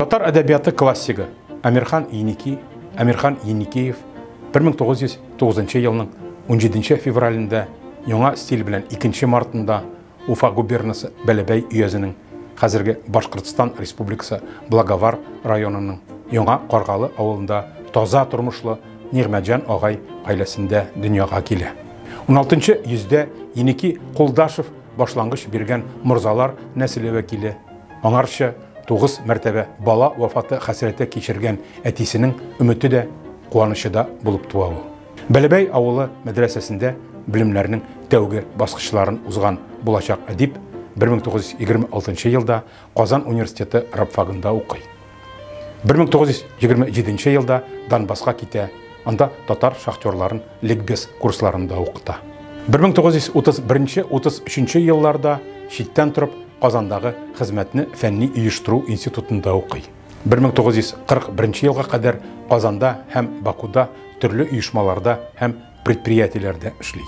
Татар әдәбияты классигы Әмирхан Еники, Әмирхан Еникеев 1909 елның 17 февралендә яңа стиль белән 2 мартында Уфа губернасы Бәләбәй өязенең, хәзерге Башкортстан Республикасы Благовар районының Яңа Каргалы авылында таза тормышлы Нигъмәтҗан агай гаиләсендә дөньяга килә. 16 йөздә Еники Кулдашев башлангыч биргән морзалар нәселе вәкиле, аңарчы 9 мәртәбә бала вафаты хәсрәте кичергән әтисенең өмете дә, куанычы да булып туа ул. Бәләбәй авылы мәдрәсәсендә белемнәрнең тәүге баскычларын узган булачак әдип 1926 елда Казан университеты рабфагында укый. 1927 елда Донбасска китә, анда татар шахтерларын ликбез курсларында укыта. 1931-33 елларда читтән торып Казандагы хезмәтне фәнни оештыру институтында укый. 1941 елга кадәр Казанда һәм Бакуда төрле оешмаларда һәм предприятиеләрдә эшли.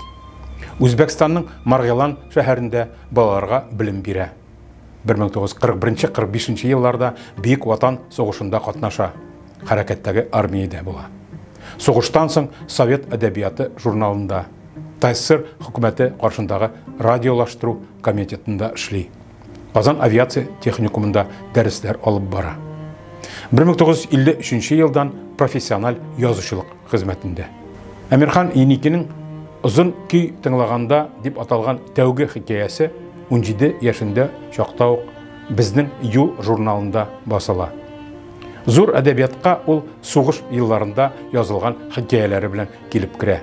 Үзбәкстанның Маргелан шәһәрендә балаларга белем бирә. 1941-45 елларда Бөек Ватан сугышында катнаша, хәрәкәттәге армиядә була. Сугыштан соң Совет әдәбияты журналында, ТАССР хөкүмәте каршындагы радиолаштыру комитетында эшли. Казан авиация техникумында дәресләр алып бара. 1953 елдан профессиональ язучылык хезмәтендә. Әмирхан Еникинең Озын көй тыңлаганда дип аталган тәүге хикәясе 17 яшендә чакта ук Безнең юл журналында басыла. Зур әдәбиятка ул сугыш елларында язылган хикәяләре белән килеп керә.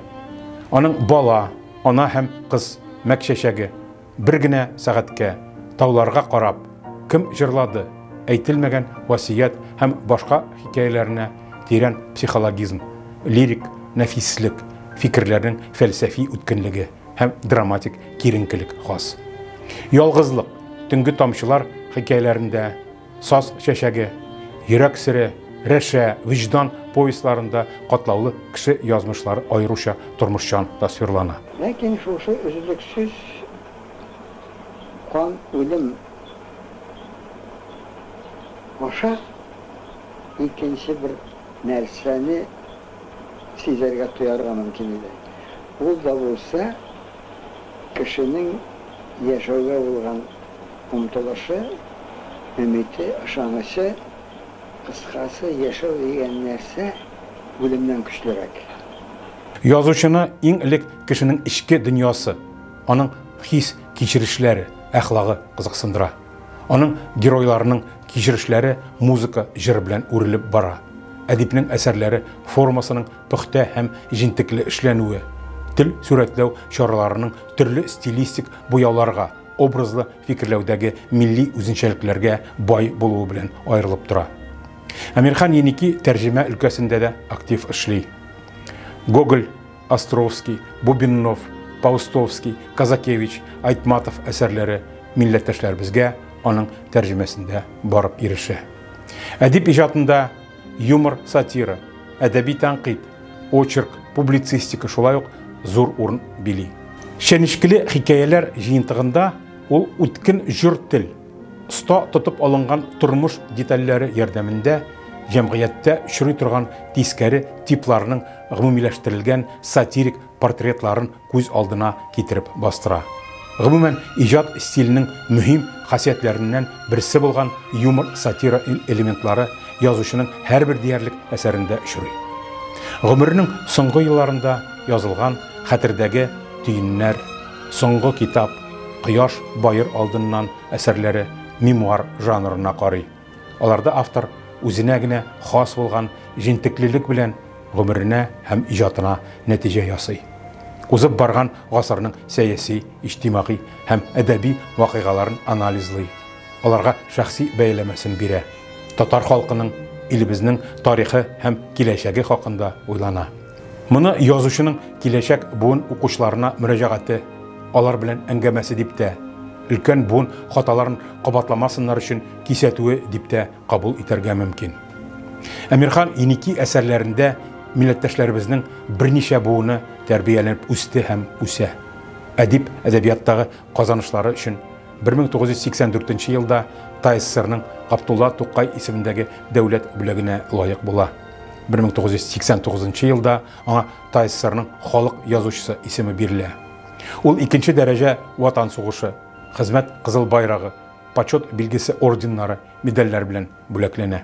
Аның Бала, Ана һәм кыз, Мәк чәчәге, Бер генә сәгатькә, Тауларга карап, Кем җырлады, Әйтелмәгән васыять һәм башка хикәяләренә тирән психологизм, лирик нәфислек, фикерләрнең фәлсәфи үткенлеге һәм драматик киеренкелек хас. Ялгызлык, Төнге тамчылар хикәяләрендә, Саз чәчәге, Йөрәк сере, Рәшә, Вөҗдан повестьларында катлаулы кеше язмышлары аеруча тормышчан тасвирлана. Ләкин шушы өзлексез кан үлем аша икенче бер нәрсәне сизәргә, тоярга мөмкин иде. Ул да булса кешенең яшәүгә булган омтылышы, өмете, ышанычы, кыскасы, яшәү дигән нәрсә үлемнән көчлерәк. Язучыны иң элек кешенең эчке дөньясы, аның хис-кичерешләре, әхлагы кызыксындыра. Аның геройларының кичерешләре музыка, җыр белән үрелеп бара. Әдипнең әсәрләре формасының пөхтә һәм җентекле эшләнүе, тел сурәтләү чараларының төрле стилистик буяуларга, образлы фикерләүдәге милли үзенчәлекләргә бай булуы белән аерылып тора. Әмирхан Еники тәрҗемә өлкәсендә дә актив эшли. Гоголь, Островский, Бубеннов, Паустовский, Казакевич, Айтматов әсәрләре милләттәшләребезгә аның тәрҗемәсендә барып ирешә. Әдип иҗатында юмор, сатира, әдәби тәнкыйть, очерк, публицистика шулай ук зур урын били. Чәнечкеле хикәяләр җыентыгында ул үткен җор тел, оста тотып алынган тормыш детальләре ярдәмендә җәмгыятьтә очрый торган тискәре типларның гомумиләштерелгән сатирик портретларын күз алдына китереп бастыра. Гомумән, иҗат стиленең мөһим хасиятләреннән берсе булган юмор-сатира элементлары язучының һәрбер диярлек әсәрендә очрый. Гомеренең соңгы елларында язылган Хәтердәге төеннәр, Соңгы китап, Кояш баер алдыннан әсәрләре мемуар жанрына карый. Аларда автор үзенә генә хас булган җентеклелек белән гомеренә һәм иҗатына нәтиҗә ясый. Узып барган гасырның сәяси, иҗтимагый һәм әдәби вакыйгаларын анализлый, аларга шәхси бәяләмәсен бирә, татар халкының, илебезнең тарихы һәм киләчәге хакында уйлана. Моны язучының киләчәк буын укучыларына мөрәҗәгате, алар белән әңгәмәсе дип тә, өлкән буын хаталарын кабатламасыннар өчен кисәтүе дип тә кабул итәргә мөмкин. Әмирхан Еники әсәрләрендә милләттәшләребезнең берничә буыны тәрбияләнеп үсте һәм үсә. Әдип әдәбияттагы казанышлары өчен 1984 елда ТАССРның Габдулла Тукай исемендәге дәүләт бүләгенә лаек була. 1989 елда аңа ТАССРның халык язучысы исеме бирелә. Ул икенче дәрәҗә Ватан сугышы, Хезмәт Кызыл Байрагы, Почет билгесе орденнары, медальләр белән бүләкләнә.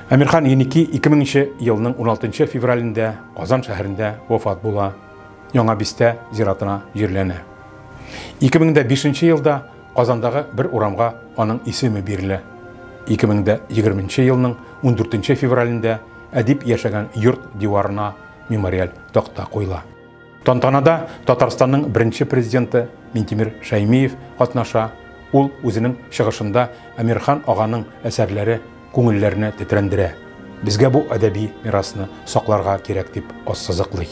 Әмирхан Еники 2000 нче елның 16 февралендә Казан шәһәрендә вафат була, Яңа бистә зиратына җирләнә. 2005 елда Казандагы бер урамга аның исеме бирелә. 2020 елның 14 февралендә әдип яшәгән йорт диварына мемориаль такта куела. Тантанада Татарстанның беренче президенты Минтимер Шәймиев катнаша. Ул үзенең чыгышында Әмирхан аганың әсәрләре күңелләрне тетрәндерә. Безгә бу әдәби мирасны сакларга кирәк дип ассызыклый.